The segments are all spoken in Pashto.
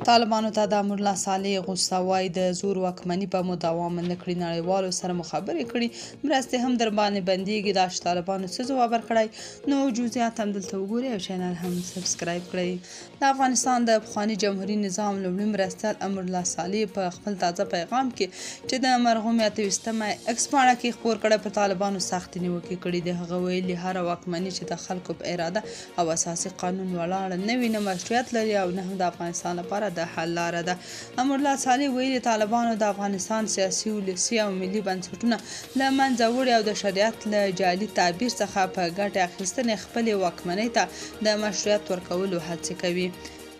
طالبانو ته د امرالله صالح غوسه، وايي د زور واکمني به مو دوام نه کړي، نړیوالو سره مو خبرې کړي، مرستې هم در باندې بندیږي. دا چې طالبانو څه ځواب ورکړی نو جزئیات هم دلته وګورئ او چینل هم سبسکرایب کړئ. د افغانستان د پخواني جمهوري نظام لومړي مرستیال امرالله صالح په خپل تازه پیغام کې چې د مرغومې 28مه ایکس پاڼه کې خپور کړی، پر طالبانو سختې نیوکې کړې دي. هغه ویلي، هره واکمني چې د خلکو په اراده او اساسي قانون ولاړه نه وي، نه مشروعیت لري او نه هم د افغانستان لپاره د حل لاره ده. امرالله صالح ویلي، طالبانو د افغانستان سیاسي، ولسي او ملي بنسټونه له منځه وړي او د شریعت له جعلي تعبیر څخه په ګټې اخیستنې خپلې واکمنۍ ته د مشروعیت ورکولو هڅې کوي.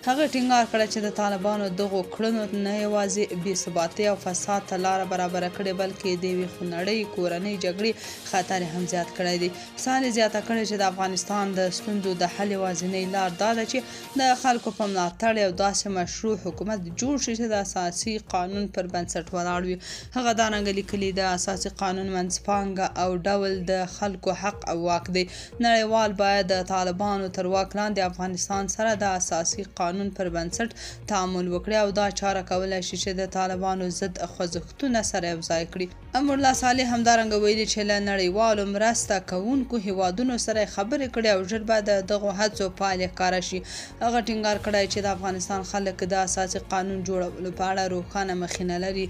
هغه ټینګار کړی چې د طالبانو دغو کړنو نه یوازې بې ثباتۍ او فساد ته لاره برابره کړې، بلکې د یوې خونړۍ کورنۍ جګړې خطر یې هم زیات کړی دی. صالح زیاته کړې چې د افغانستان د ستونزو د حل یوازینۍ لار دا ده چې د خلکو په ملاتړ یو داسې مشروع حکومت جوړ شي چې د اساسي قانون پر بنسټ ولاړ وي. هغه دارنګه لیکلي، د اساسي قانون منځپانګه او ډول د خلکو حق او واک دی. نړیوال باید د طالبانو تر واک لاندې افغانستان سره د اساسي قانون پر بنسټ تعامل وکړي او دا چاره کولای شي چې د طالبانو ضد خوځښتونه سره یوځای کړي. امرالله صالح همدارنګه ویلي چې له نړیوالو مرسته کوونکو هیوادونو سره یې خبرې کړې او ژر به د دغو هڅو پایلې ښکاره شي. هغه ټینګار کړی چې د افغانستان خلک د اساسي قانون جوړولو په اړه روښانه مخینه لري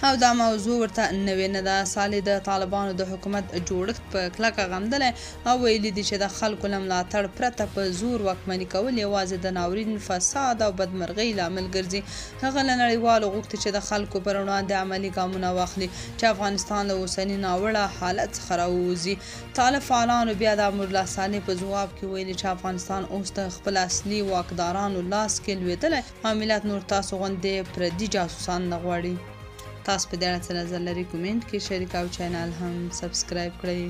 او دا موضوع ورته نوې نه ده. صالح د طالبانو د حکومت جوړښت په کلکه غندلی او ویلي دي چې د خلکو له ملاتړ پرته په زور واکمني کول یوازې د ناورین، فساد او بدمرغۍ لامل ګرځي. هغه له نړیوالو غوښتي چې د خلکو پر وړاندې عملي ګامونه واخلي چې افغانستان له اوسني ناوړه حالت څخه راووځي. طالب فعالانو بیا د امرالله صالح په ځواب کې ویلي چې افغانستان اوس د خپل اصلي واکدارانو لاس کې لوېدلی او ملت نور تاسو غوندې پردي جاسوسان نه غواړي. تاسو په دې اړه څه نظر لرئ؟ کومنټ کې شریک او چینل هم سبسکرایب کړئ.